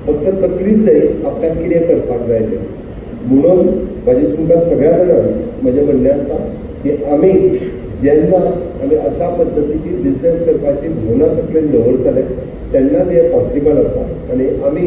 फक्त तकलीच जाय आपल्याक कितें करपाक जाय तें. म्हणून म्हाजें तुमकां सगळ्या जाणांक म्हजें म्हणणें आसा की आमी जेन्ना आमी अशा पद्दतीची बिजनेस करपाची भावना तकलेन दवरतले तेन्नाच हें पॉसिबल आसा. आनी आमी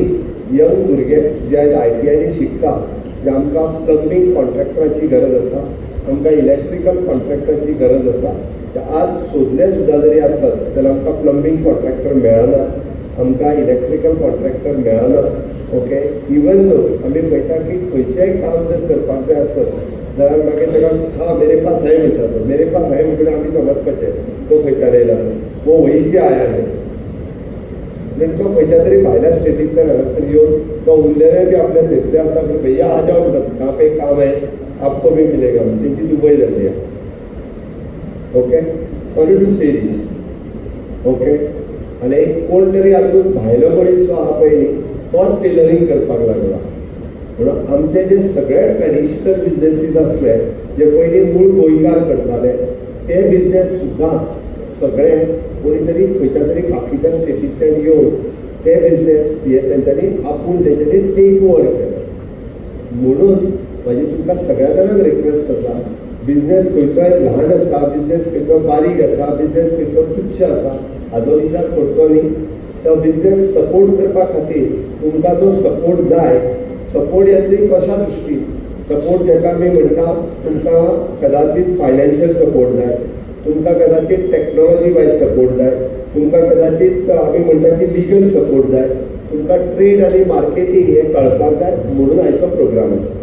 यंग भुरगे जे आयज आयटीआयनी शिकता, जे आमकां प्लंबींग कॉन्ट्रॅक्टराची गरज आसा, आमकां इलेक्ट्रिकल कॉन्ट्रॅक्टराची गरज आसा. ते आज सोदले सुद्दां जरी आसत जाल्यार आमकां प्लंबींग कॉन्ट्रॅक्टर मेळना, आमकां इलेक्ट्रिकल कॉन्ट्रॅक्टर मेळना. ओके, इवन दो आमी पळयता की खंयचेंय काम जर करपाक जाय आसत जाल्यार मागीर ताका "हाँ, मेरे पास है" म्हणटा तो. "मेरे पास है" म्हणटकीर आमी समजपाचें तो खंयच्यान येयला तो. "वो वहीं से आया है" म्हणजे तो खंयच्या तरी भायल्या स्टेटींतल्यान हांगासर येवन तो उरलेले बी आपल्या थंयसले आसा पूण "भैया, आ जाओ" म्हणटा, "कहाँ पे काम है, आपको भी मिलेगा." तेंची दुबय जाल्ली आहा. Okay, sorry to say this. Okay, आनी कोण तरी अजून भायलो मनीस जो आहा पळय न्ही, तोच टेलरींग करपाक लागला. म्हणून आमचे जे सगळे ट्रेडिशनल बिजनेसीस आसले, जे पयलीं मूळ गोंयकार करताले, ते बिजनेस सुद्दां सगळे कोणी तरी खंयच्या तरी बाकीच्या स्टेटींतल्यान येवन ते बिजनेस हे तेंच्यांनी आपूण तेंच्यांनी टेक ओवर केले. म्हणून म्हाजी तुमकां सगळ्या जाणांक रिक्वेस्ट आसा, बिजनेस खंयचोय ल्हान आसा, बिजनेस खंयचो बारीक आसा, बिजनेस खंयचो तुच्छ आसा हाजो विचार करचो न्ही. तो बिजनेस सपोर्ट करपा खातीर तुमकां जो सपोर्ट जाय, सपोर्ट येतली कशा दृश्टीन? सपोर्ट जाका आमी म्हणटा, तुमकां कदाचीत फायनान्शियल सपोर्ट जाय, तुमकां कदाचीत टॅक्नोलॉजी वायज सपोर्ट जाय, तुमकां कदाचीत आमी म्हणटा की लिगल सपोर्ट जाय, तुमकां ट्रेड आनी मार्केटींग हें कळपाक जाय. म्हणून आयचो प्रोग्राम आसा.